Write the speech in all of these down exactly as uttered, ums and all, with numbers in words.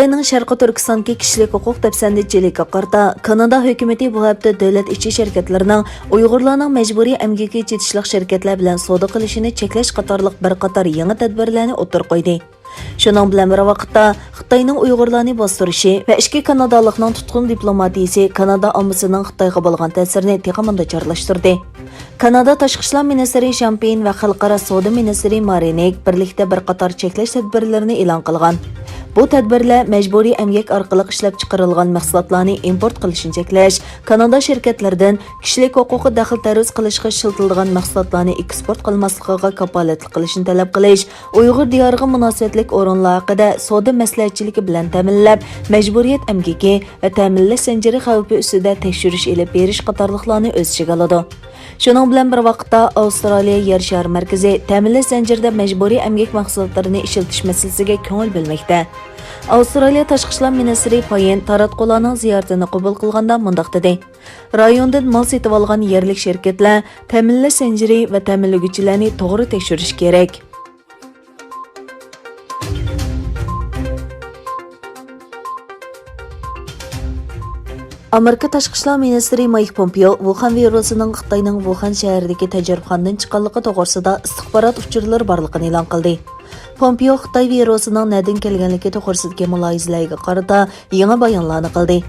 شەرقىي تۈركىستاندىكى كىشىلىك ھوقۇق دەپسەندىچىلىكىگە قارىتا، كانادا ھۆكۈمىتى بۇ ھەپتە دۆلەت ئىچى شىركەتلىرىنىڭ ئۇيغۇرلارنىڭ مەجبۇرىي ئەمگىكى چېتىشلىق شىركەتلەر بىلەن سودا قىلىشىنى چەكلەش قاتارلىق بىر قاتار يېڭى تەدبىرلەرنى ئوتتۇرىغا قويدى. شۇنىڭ بىلەن بىر ۋاقىتتا، خىتاينىڭ ئۇيغۇرلارنى باستۇرۇشى ۋە ئىككى كانادالىقنىڭ تۇتقۇن دىپلوماتىيىسى كانادا ئاممىسىنىڭ خىتايغا بولغان تەسىرىنى تېخىمۇ ناچارلاشتۇردى. كانادا تاشقى ئىشلار مىنىستىرى شامپېين ۋە خەلقئارا سودا مىنىستىرى مارىنىك بىرلىكتە بىر قاتار چەكلەش تەدبىرلىرىنى ئېلان قىلغان. بۇ تەدبىرلەر مەجبۇرىي ئەمگەك ئارقىلىق ئىشلەپچىقىرىلغان مەھسۇلاتلارنى ئىمپورت قىلىشنى چەكلەش، كانادا شىركەتلىرىدىن كىشىلىك ھوقۇققا دەخلى تەرۇز قىلىشقا ئىشلىتىلىدىغان مەھسۇلاتلارنى ئېكسپورت قىلماسلىقىغا كاپالەتلىك قىلىشنى تەلەپ قىلىش، ئۇيغۇر دىيارىغا مۇناسىۋەتلىك ئورۇنلار ھەققىدە سودا مەسلىھەتچىلىكى بىلەن تەمىنلەپ، مەجبۇرىيەت ئەمگىكى ۋە تەمىنلەش زەنجىرى خەۋپى ئۈستىدە تەكشۈرۈش ئېلىپ بېرىش قاتارلىقلارنى ئۆز ئىچىگە ئالىدۇ. شۇنىڭ بىلەن بىر ۋاقىتتا، ئاۋسترالىيە يەر شارى مەركىزى تەمىنلەش زەنجىرىدە مەجبۇرىي ئەمگەك مەھسۇلاتلىرىنى ئىشلىتىش مەسىلىسىگە كۆڭۈل بۆلمەكتە. ئاۋسترالىيە تاشقى ئىشلار مىنىستىرى پايېن تاراتقۇلارنىڭ زىيارىتىنى قوبۇل قىلغاندا مۇنداق دېدى: رايوندىن مال سېتىۋالغان يەرلىك شىركەتلەر تەمىنلەش زەنجىرى ۋە تەمىنلىگۈچىلەرنى توغرا تەكشۈرۈشى كېرەك. ئامېرىكا تاشقى ئىشلار مىنىستىرى مايك پومپېئو ۋۇخەن ۋىرۇسىنىڭ خىتاينىڭ ۋۇخەن شەھىرىدىكى تەجرىبىخانىدىن چىققانلىقى توغرىسىدا ئىستىخبارات ئۇچۇرلىرى بارلىقىنى ئېلان قىلدى. پومپېئو خىتاي ۋىرۇسىنىڭ نەدىن كەلگەنلىكى توغرىسىدىكى مۇلاھىزىلەرگە قارىتا يېڭى بايانلارنى قىلدى.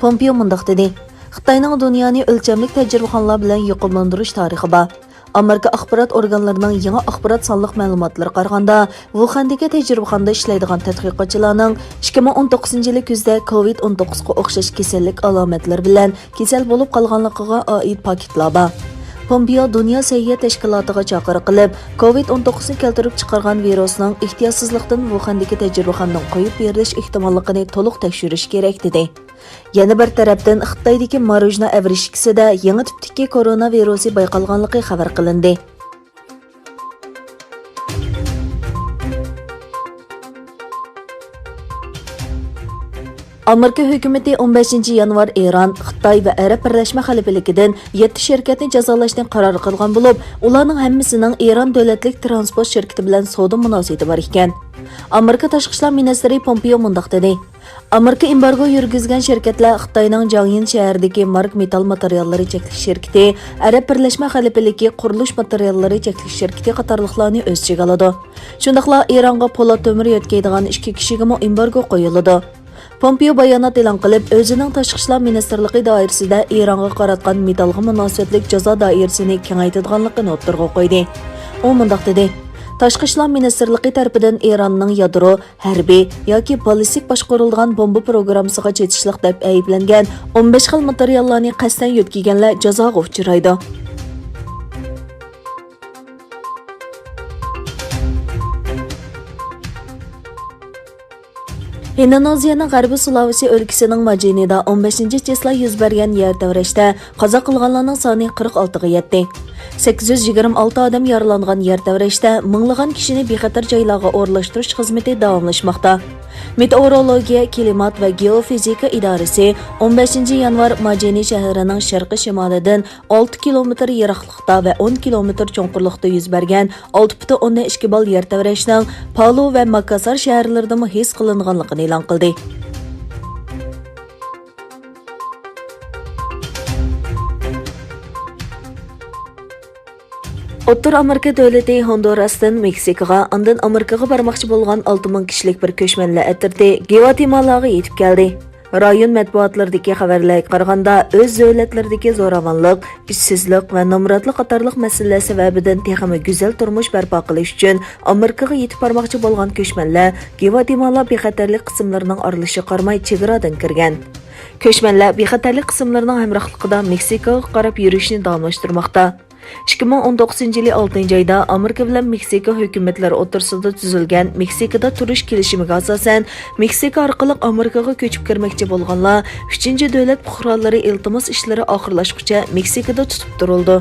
پومپېئو مۇنداق دېدى: خىتاينىڭ دۇنيانى ئۆلچەملىك تەجرىبىخانىلار بىلەن يۇقۇملاندۇرۇش تارىخى بار. ئامېرىكا ئاخبارات ئورگانلىرىنىڭ يېڭى ئاخبارات سانلىق مەلۇماتلىرىغا قارىغاندا، ۋۇخەندىكى تەجرىبىخانىدا ئىشلەيدىغان تەتقىقاتچىلارنىڭ ئىككى مىڭ ئون توققۇزىنچى يىلى كۈزدە كوۋىد ئون توققۇزغا ئوخشاش كېسەللىك ئالامەتلىرى بىلەن كېسەل بولۇپ قالغانلىقىغا ئائىت پاكىتلار بار. پومپېئو دۇنيا سەھىيە تەشكىلاتىغا چاقىرىق قىلىپ، كوۋىد ئون توققۇزنى كەلتۈرۈپ چىقارغان ۋىرۇسنىڭ ئېھتىياتسىزلىقتىن ۋۇخەندىكى تەجرىبىخانىنىڭ قويۇپ بېرىلىش ئېھتىماللىقىنى تولۇق تەكشۈرۈش كېرەك، دېدى. يەنە بىر تەرەپتىن، خىتايدىكى ماروژنا ئەۋرىشكىسىدە يېڭى تىپتىكى كورونا ۋىرۇسى بايقالغانلىقى خەۋەر قىلىندى. ئامېرىكا ھۆكۈمىتى ئون بەشىنچى يانۋار ئىران، خىتاي ۋە ئەرەب بىرلەشمە خەلىپىلىكىدىن يەتتە شىركەتنى جازالاشنى قارار قىلغان بولۇپ، ئۇلارنىڭ ھەممىسىنىڭ ئىران دۆلەتلىك تىرانسپورت شىركىتى بىلەن سودا مۇناسىۋىتى بار ئىكەن. ئامېرىكا تاشقى ئىشلار مىنىستىرى پومپېئو مۇنداق دېدى: ئامېرىكا ئېمبارگو يۈرگۈزگەن شىركەتلەر خىتاينىڭ جاڭيىن شەھىرىدىكى مارك مېتال ماتېرىياللىرى چەكلىك شىركىتى، ئەرەب بىرلەشمە خەلىپىلىكى قۇرۇلۇش ماتېرىياللىرى چەكلىك شىركىتى قاتارلىقلارنى ئۆز ئىچىگە ئالىدۇ. شۇنداقلا ئىرانغا پولات تۆمۈر يۆتكەيدىغان ئىككى كىشىگىمۇ ئېمبارگو قويۇلىدۇ. پومپېئو بايانات ئېلان قىلىپ، ئۆزىنىڭ تاشقى ئىشلار مىنىستىرلىقى دائىرىسىدە ئىرانغا قاراتقان مېتالغا مۇناسىۋەتلىك جازا دائىرىسىنى كېڭەيتىدىغانلىقىنى ئوتتۇرىغا قويدى. ئۇ مۇنداق دېدى: تاشقى ئىشلار مىنىستىرلىقى تەرىپىدىن ئىراننىڭ يادرو، ھەربىي ياكى بالىستىك باشقۇرۇلىدىغان بومبا پروگراممىسىغا چېتىشلىق دەپ ئەيىبلەنگەن ئون بەش خىل ماتېرىياللارنى قەستەن يۆتكىگەنلەر جازاغا ئۇچرايدۇ. ھىندونېزىيەنىڭ غەربىي سۇلاۋېسى ئۆلكىسىنىڭ ماجېنىدا ئون بەشىنچى چېسلا يۈز بەرگەن يەر تەۋرەشتە قازا قىلغانلارنىڭ سانى قىرىق ئالتىغا يەتتى. سەككىز يۈز يىگىرمە ئالتە ئادەم يارىلانغان يەر تەۋرەشتە مىڭلىغان كىشىنى بىخەتەر جايلارغا ئورۇنلاشتۇرۇش خىزمىتى داۋاملاشماقتا. مېتېئورولوگىيە، كىلىمات ۋە گېئوفىزىكا ئىدارىسى ئون بەشىنچى يانۋار ماجېنى شەھىرىنىڭ شەرقىي شىمالىدىن ئالتە كىلومېتىر يىراقلىقتا ۋە ئون كىلومېتىر چوڭقۇرلۇقتا يۈز بەرگەن ئالتە پۈتۈن ئوندىن ئىككى بال يەر تەۋرەشنىڭ پالۇ ۋە ماكاسار شەھەرلىرىدىمۇ ھېس قىلىنغانلىقىنى ئېلان قىلدى. ئوتتۇرا ئامېرىكا دۆلىتى ھوندۇراستىن مېكسىكىغا، ئاندىن ئامېرىكىغا بارماقچى بولغان ئالتە مىڭ كىشىلىك بىر كۆچمەنلەر ئەترىتى گۋاتېمالاغا يېتىپ كەلدى. رايون مەتبۇئاتلىرىدىكى خەۋەرلەرگە قارىغاندا، ئۆز دۆلەتلىرىدىكى زوراۋانلىق، ئىشسىزلىق ۋە نامراتلىق قاتارلىق مەسىلىلەر سەۋەبىدىن تېخىمۇ گۈزەل تۇرمۇش بەرپا قىلىش ئۈچۈن ئامېرىكىغا يېتىپ بارماقچى بولغان كۆچمەنلەر گۋاتېمالا بىخەتەرلىك قىسىملىرىنىڭ ئارىلىشىغا قارىماي چېگرادىن كىرگەن. كۆچمەنلەر بىخەتەرلىك قىسىملىرىنىڭ ھەمراھلىقىدا مېكسىكىغا قاراپ يۈرۈشنى داۋاملاشتۇرماقتا. ئىككى مىڭ ئون توققۇزىنچى يىلى ئالتىنچى ئايدا ئامېرىكا بىلەن مېكسىكا ھۆكۈمەتلىرى ئوتتۇرىسىدا تۈزۈلگەن مېكسىكىدا تۇرۇش كېلىشىمىگە ئاساسەن، مېكسىكا ئارقىلىق ئامېرىكىغا كۆچۈپ كىرمەكچى بولغانلار ئۈچىنچى دۆلەت پۇقرالىرى ئىلتىماس ئىشلىرى ئاخىرلاشقۇچە مېكسىكىدا تۇتۇپ تۇرۇلىدۇ.